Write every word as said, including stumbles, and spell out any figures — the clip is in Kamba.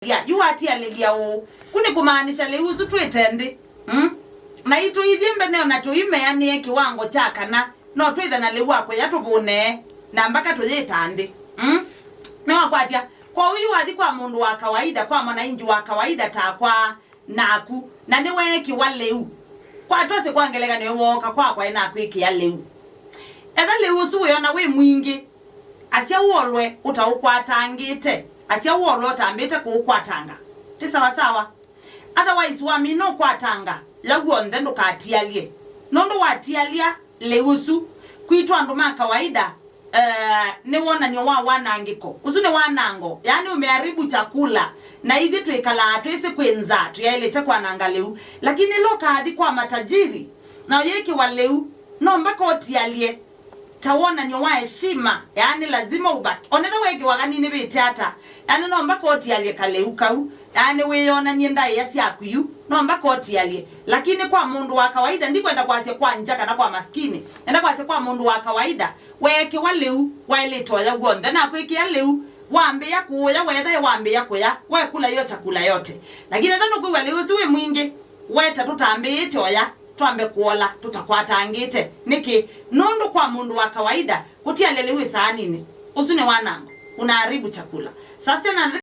watialĩlya, yu watialĩlya ũũ, ku nĩ kũmaanisha lĩu ũsu twĩte nthĩ. Mm? Naitũ ithyĩ mbene o na tũimeanĩe kĩwango kya kana no twĩthe na lĩu wa kũya tũvũnee na mbaka tũyĩta nthĩ. Mm? Nĩwakwatya? Kwoou yu wathi kwa mũndũ wa kawaida, kwa mwanainji wa kawaida takwa naku, na nĩweekĩwa lĩu, kwatosĩ kwa ngelekany'o wooka kwakwa ĩnakwĩkĩa lĩu. Etha lĩu ũsu wĩona wĩ mwingĩ, asya ũolwe ũtaũkwatangĩte, asya ũolwe ũtambĩte kũũkwatanga. Ti sawasawa? Otherwise, wamina ũkwatanga, ya w'onthe ndũkatialye. Nũndũ watialya lĩu ũsu, kwitũ andũ ma kawaida, eh, nĩ wonany'o wa wanangĩko. Ũsu nĩ wanango, yaani umeharibu chakula. Na ithyĩ twĩkalaa twĩsĩ kwĩ nzaa, tũyaĩlĩte kwananga lĩu. Lakini ĩla ũkathi kwa matajiri, na ũyĩkĩwa lĩu, no mbaka ũtialye ta wonany'o wa heshima, yaani lazima ubaki. Onetha wekĩwa kanini vĩte ata, yaani no mbaka ũtialye kalĩu kau, yaani wĩyonany'e ndaĩa syaku yu, no mbaka ũtialye. Lakini kwa mũndũ wa kawaida, ndikwenda kwasya kwa ngya kana kwa maskini, enda kwasya kwa mũndũ wa kawaida, weekĩwa lĩu, waĩlĩte oya w'onthe, na kwĩkĩa lĩu, wambĩĩa kũũya, weetha wambĩĩa kũya, wekula yo chakula yote. Lakini ethwa nũkwĩw'a lĩu ũsu wĩ mwingĩ, weta tũtambĩĩte oya, twambe kũola tũtakwatangĩte. Nĩkĩ? Nũndũ kwa mũndũ wa kawaida, kũtialya lĩu ĩsaaninĩ, ũsu nĩ wanango, unaharibu chakula. Sustenance